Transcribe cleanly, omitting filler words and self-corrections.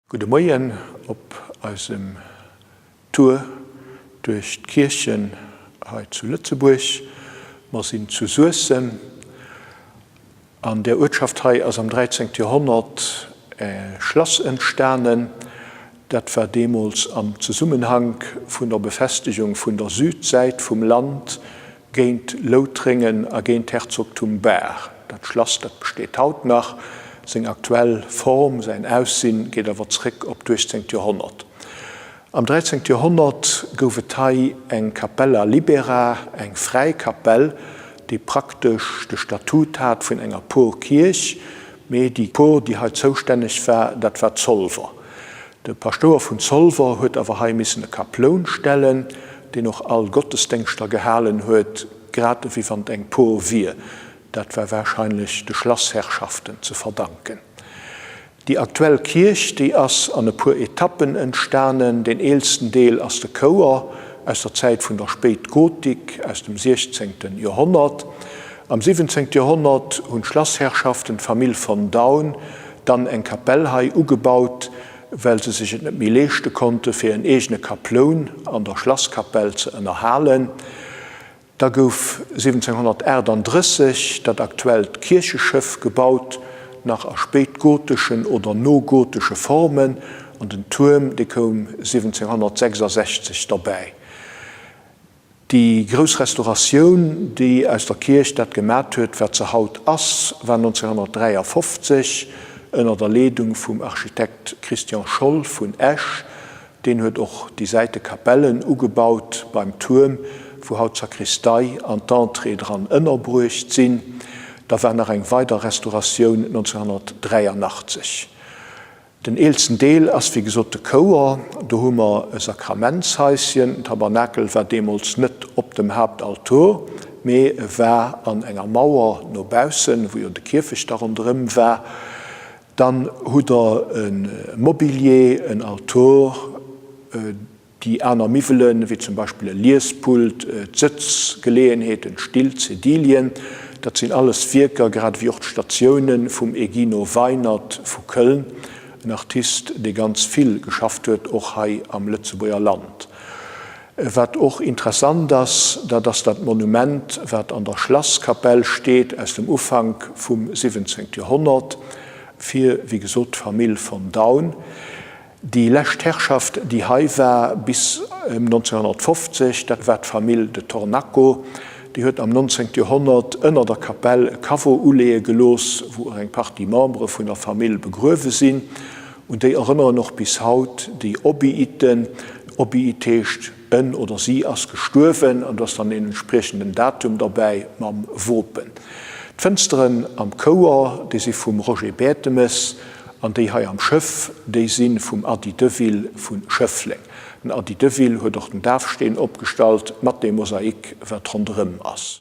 Gudde Moien op eisem Tour duerch d'Kierchen hei zu Lëtzebuerg. Mer sinn zu Suessem. An där Uertschaft hei ass am 13. Joerhonnert e Schlass entstanen. Dat war deemools am Zesummenhank vun der Befestegung vun der Südsäit vum Land géint Loutréngen a géint d'Herzogtum Bar. Dat Schlass, dat besteet haut nach. Seng aktuell Form, säin Aussinn geet awer zréck op d'uechtzéngt Joerhonnert. Am dräizéngt Joerhonnert gouf et hei eng Capella libera, eng fräi Kapell, déi praktesch de Statut hat vun enger Porkierch, mee déi Por, déi hei zoustänneg war, dat war Zolwer. De Paschtouer vun Zolwer huet awer hei missen e Kaploun stellen, deen och all Gottesdéngschter gehalen huet, grad ewéi wann et eng Por wier. Dat war warscheinlech de Schlassherrschaften ze verdanken. Déi aktuell Kierch, déi ass an e puer Etappen entstanen. Deen eelsten Deel ass de Chouer aus der Zäit vun der Spéitgotik aus dem siechzéngten Joerhonnert. Am siwwenzéngt Joerhonnert hunn d'Schlassherrschaften, d'Famill von Daun, dann eng Kapell hei ugebaut, well se sech et net méi leeschte konnte fir en eegene Kaploun an der Schlasskapell ze ënnerhalen. Da gouf 1738 dat aktuellt Kiercheschëff gebaut, nach a spéitgoteschen oder nogotesche Formen, an den Tuerm, dee koum 1766 derbäi. Déi grouss Restauratioun, déi aus der Kierch dat gemat huet, wat se haut ass, war 1953 ënner der Leedung vum Architekt Christian Scholl vun Esch. Deen huet och déi Säitekapellen ugebaut beim Tuerm, wou haut d'Sakristei an d'Entrée dran ënnerbruecht sinn. Da war nach eng weider Restauratioun 1983. Den eelsten Deel ass wéi gesot de Chouer. Do hu mer e Sakramentshaischen. Den Tabernakel war deemools net op dem Haaptaltor, mee e war an enger Mauer no baussen, wou jo de Kierfecht da ronderëm war. Dann hutt Der e Mobilier, en Altor. Déi aner Miwwelen, wéi zum Beispill e Liespult, d'Sëtzgeleeënheeten, d'Still, d'Sedilien, dat sinn alles Wierker, grad ewéi och d'Statioune vum Egino Weinert vu Köln, en Artist, dee ganz vill geschafft huet, och hei am Lëtzebuerger Land. Wat och interessant ass, dat ass dat Monument, wat an der Schlasskapell steet, aus dem Ufank vum 17. Joerhonnert, fir, wéi gesot, d'Famill von Daun. Déi lescht Herrschaft, déi hei war bis ëm 1950, dat war d'Famill de Tornaco. Déi huet am 19. Joerhonnert ënner der Kapell e Caveau uleeë gelooss, wou och eng Partie Membere vun der Famill begruewe sinn. Un déi erënneren och bis haut déi Obiiten. Obiit heescht, en oder si ass gestuerwen, an do ass dann een entspriechenden Datum derbäi mam Wopen. D'Fënsteren am Chouer, déi si vum Roger Bertemes. An déi hei am Schëff, déi si vum Ady Deville vu Schëffleng. Den Ady Deville huet och den Dafsteen opgestallt mat deem Mosaik, wat ronderëm ass.